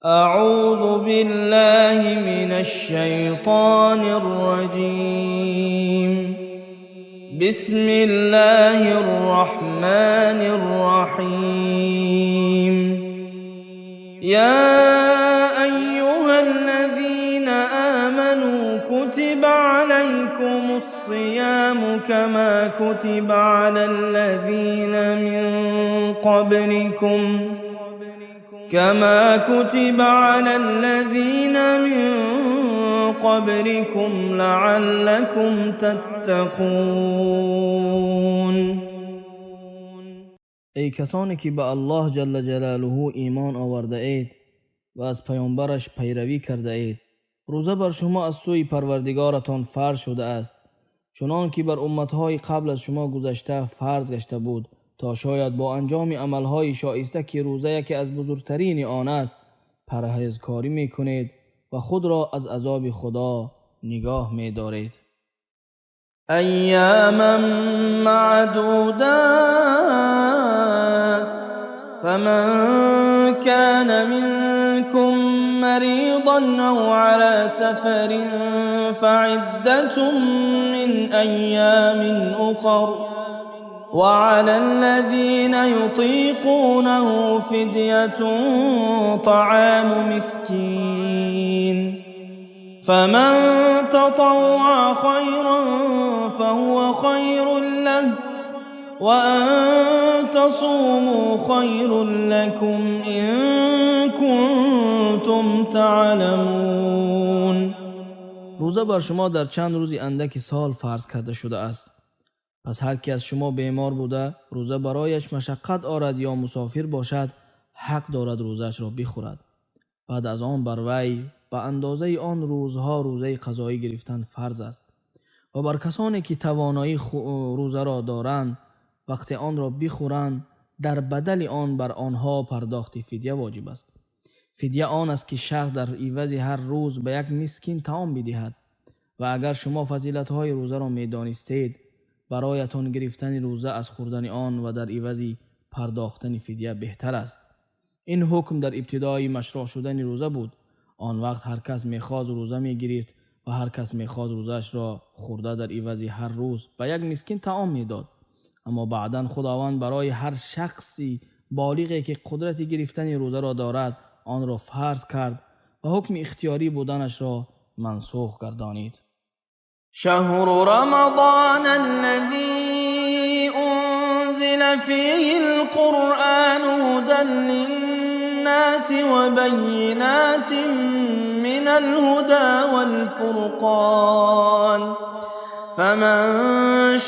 أعوذ بالله من الشيطان الرجيم. بسم الله الرحمن الرحيم. يا أيها الذين آمنوا كتب عليكم الصيام كما كتب على الذين من قبلكم كما كتب على الذين من قبلكم لعلكم تتقون. Эй касоне ки ба Аллоҳ ҷалла ҷалолуҳу имон овардаед ва аз паёмбараш пайравӣ кардаед, рӯза бар шумо аз сӯи Парвардигоратон фарз шудааст, чунон ки бар умматҳои қабл аз шумо гузашта фарз гашта буд, то шояд бо анҷоми амалҳои шоиста, ки рӯза яке аз бузургтарини он аст, парҳезкорӣ мекунед ва худро аз азоби Худо нигоҳ медоред. أياما معدودات. فمن كان منكم مريضا أو على سفر فعدة من أيام أخر، وعلى الذين يطيقونه فدية طعام مسكين، فمن تطوع خيرا فهو خير له، وأن تصوموا خير لكم إن كنتم تعلمون. Рӯза бар шумо дар чанд рӯзи андаки сол фарз карда шудааст. Пас ҳар ки аз шумо бемор буда, рӯза барояш машаққат орад ё мусофир бошад, ҳақ дорад рӯзаашро бихӯрад. Баъд аз он бар вай ба андозаи он рӯзҳо рӯзаи қазоӣ гирифтан фарз аст ва бар касоне ки тавоноии рӯзаро доранд, вақте онро бихӯранд, дар бадали он бар онҳо пардохти фидя воҷиб аст. Фидя он аст, ки шахс дар ивази ҳар рӯз ба як мискин таом бидиҳад. Ва агар шумо фазилатҳои рӯзаро медонистед, бароятон гирифтани рӯза аз хӯрдани он ва дар ивази пардохтани фидя беҳтар аст. Ин ҳукм дар ибтидои машрӯъ шудани рӯза буд. Он вақт ҳар кас мехост, рӯза мегирифт ва ҳар кас мехост, рӯзаашро хӯрда, дар ивази ҳар рӯз ба як мискин таом медод. Аммо баъдан Худованд барои ҳар шахси болиғе, ки қудрати гирифтани рӯзаро дорад, онро фарз кард ва ҳукми ихтиёрӣ буданашро мансух гардонид. شهر رمضان الذي أنزل فيه القرآن هدى للناس وبينات من الهدى والفرقان، فمن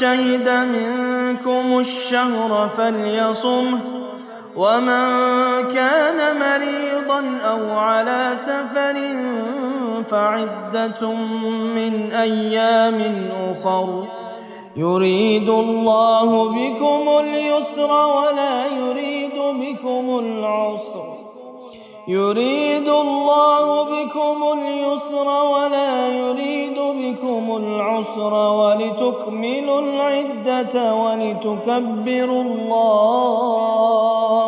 شهد منكم الشهر فليصمه، ومن كان مريضا أو على سفر فعدة من أيام أخر، يريد الله بكم اليسر ولا يريد بكم العسر، يريد الله بكم اليسر ولا يريد بكم العسر، ولتكملوا العدة ولتكبروا الله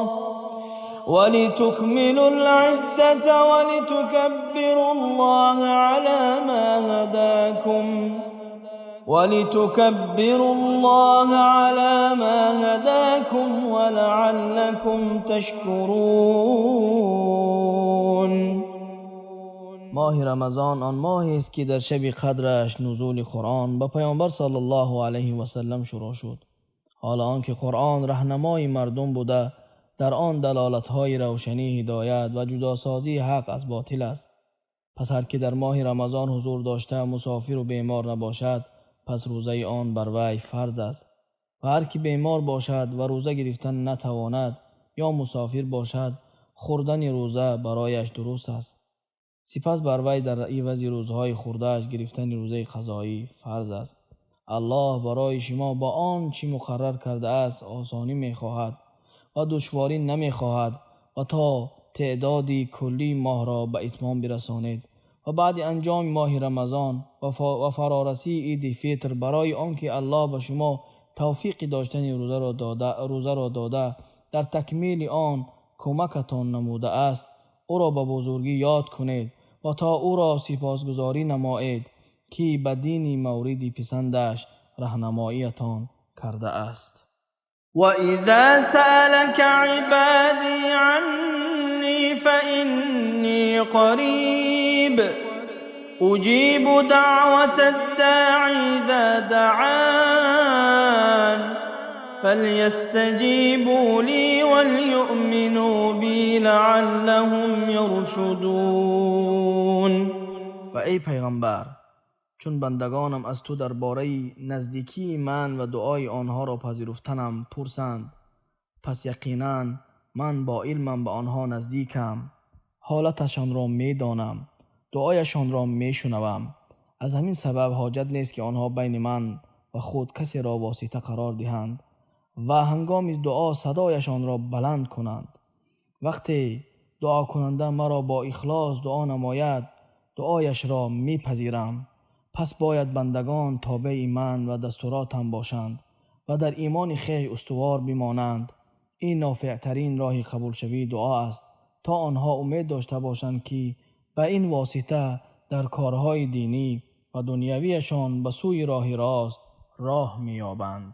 ولتكملوا العدة ولتكبروا الله على ما هداكم ولتكبروا الله على ما هداكم ولعلكم تشكرون. Моҳи Рамазон он моҳест, ки дар шаби қадраш нузули Қуръон ба паёмбар саллаллоҳу алайҳи васаллам шурӯъ шуд. Ҳоло он ки Қуръон раҳнамои мардум буда, дар он далолатҳои равшании ҳидоят ва ҷудосозии ҳақ аз ботил аст. Пас ҳар ки дар моҳи Рамазон ҳузур дошта, мусофиру бемор набошад, пас рӯзаи он бар вай фарз аст. Ва ҳар ки бемор бошад ва рӯза гирифтан натавонад ё мусофир бошад, хӯрдани рӯза барояш дуруст аст. Сипас бар вай дар ивази рӯзҳои хӯрдааш гирифтани рӯзаи қазоӣ фарз аст. Аллоҳ барои шумо бо он чӣ муқаррар кардааст осонӣ мехоҳад ва душворӣ намехоҳад ва то теъдоди куллии моҳро ба итмом бирасонед ва баъди анҷоми моҳи Рамазон ва фарорасии иди Фитр, барои он ки Аллоҳ ба шумо тавфиқи доштани рӯзаро дода, дар такмили он кӯмакатон намудааст, ӯро ба бузургӣ ёд кунед ва то ӯро сипосгузорӣ намоед, ки ба дини мавриди писандаш раҳнамоиятон кардааст. وَإِذَا سَأَلَكَ عِبَادِي عَنِّي فَإِنِّي قَرِيبٌ أُجِيبُ دَعْوَةَ الدَّاعِ إِذَا دَعَانِ فَلْيَسْتَجِيبُوا لِي وَلْيُؤْمِنُوا بِي لَعَلَّهُمْ يَرْشُدُونَ. Ва эй пайғамбар, чун бандагонам аз ту дар бораи наздикии ман ва дуои онҳоро пазируфтанам пурсанд, пас яқинан ман бо илмам ба онҳо наздикам, ҳолаташонро медонам, дуояшонро мешунавам. Аз ҳамин сабаб ҳоҷат нест, ки онҳо байни ман ва худ касеро восита қарор диҳанд ва ҳангоми дуо садояшонро баланд кунанд. Вақте дуокунанда маро бо ихлос дуо намояд, дуояшро мепазирам. Пас бояд бандагон тобеи ман ва дастуротам бошанд ва дар имони хеш устувор бимонанд. Ин нофеътарин роҳи қабулшавии дуо аст, то онҳо умед дошта бошанд, ки ба ин восита дар корҳои динӣ ва дунявиашон ба сӯи роҳи рост роҳ меёбанд.